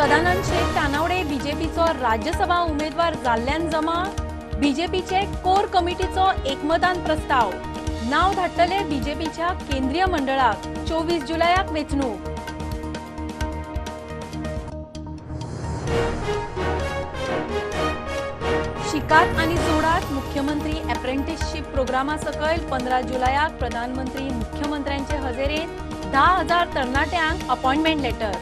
सदानंद शेख तानावडे बीजेपीचो राज्यसभा उमेदवार जाल्ल्यान जमा. बीजेपीचे कोर कमिटीचो एकमतान प्रस्ताव. नाव धाडटले बीजेपीच्या केंद्रीय मंडळाक. 24 जुलयाक वेंचणूक. शिकात आनी जोडात मुख्यमंत्री अप्रेंटिसशीप प्रोग्रामा सकयल 15 जुलयाक प्रधानमंत्री मुख्यमंत्र्यांचे हजेरेंत 10,000 तरणाट्यांक अपॉइंटमेंट लेटर.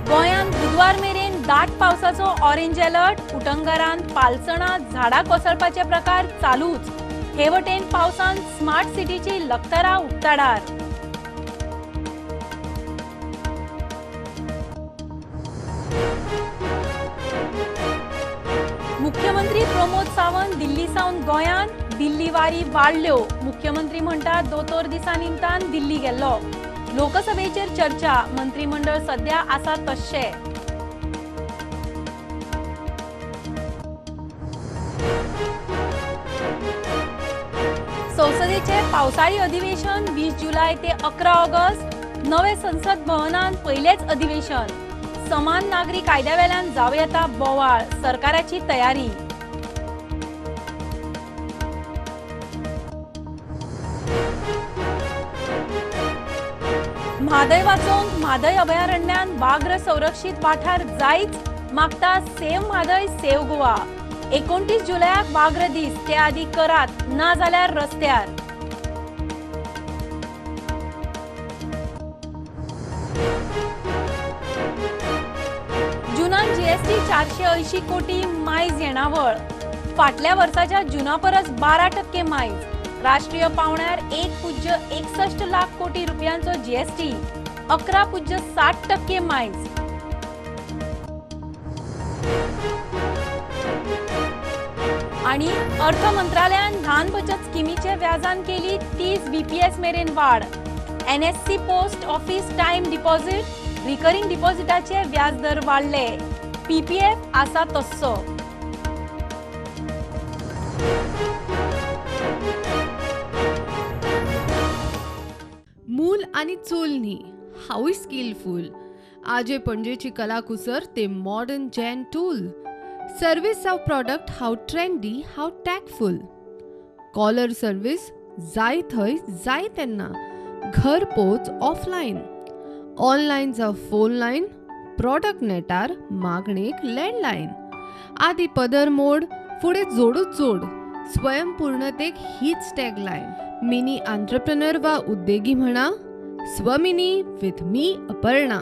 गोंयांत बुधवार मेरेन दाट पावसाचो ऑरेंज अलर्ट. उटंगारान पालसणां झाडां कोसळपाचे प्रकार चालूच. हे वटेन पावसान स्मार्ट सिटीची लखतरा उक्ताडार. मुख्यमंत्री प्रमोद सावंत दिल्ली सावन गोंयांत. दिल्ली वारी वाडल्यो. मुख्यमंत्री म्हणटा दोतोर दिसा निमतान दिल्ली गेल्लो. लोकसभेचेर चर्चा. मंत्रिमंडळ सध्या आसा तश्शे. संसदेचे पावसाळी अधिवेशन 20 जुलय ते 11 ऑगस्ट. नवे संसद भवनान पयलेच अधिवेशन. समान नागरी कायद्यावेल्यान जावं येता बोवाळ. सरकाराची तयारी. म्हादय वाचोवंक म्हादय अभयारण्यान वाघ्र संरक्षीत वाठार जायच. मागता सेव्ह म्हादय सेव्ह गोवा. 29 जुलयाक वाघ्र दीस. ते आदी करात, ना जाल्यार रस्त्यार. जुनान जीएसटी 480 कोटी मायज येणावळ. फाटल्या वर्साच्या जुना परस 12% मायज. राष्ट्रीय पावण्यार 1.61 लाख कोटी रुपयांचो जीएसटी. 11.7% मायज. आणि अर्थ मंत्रालयान ल्हान बचत स्किमीचे व्याजान केली 30 बीपीएस मेरेन वाढ. NSC post office time deposit recurring डिपॉझिटाचे व्याज दर वाडले. पीपीएफ आसा तस्सो. मूल आनी चूल न्ही, हांवूय स्किलफूल. आजे पणजेची कलाकुसर ते मॉडर्न जॅन टूल. सर्वीस जावं प्रॉडक्ट हांव ट्रेंडी, हांव टॅकफूल. कॉलर सर्वीस जाय थंय जाय तेन्ना, घर पोच ऑफलायन. ऑनलायन जावं फोन लायन, प्रॉडक्ट नेटार मागणेक लँडलायन. आदी पदर मोड, फुडें जोडूच जोड. स्वयंपूर्णतेक हीच टॅगलायन. मिनी आंत्रप्रनर वा उद्देगी म्हणा, स्वमिनी विथ मी अपर्णा.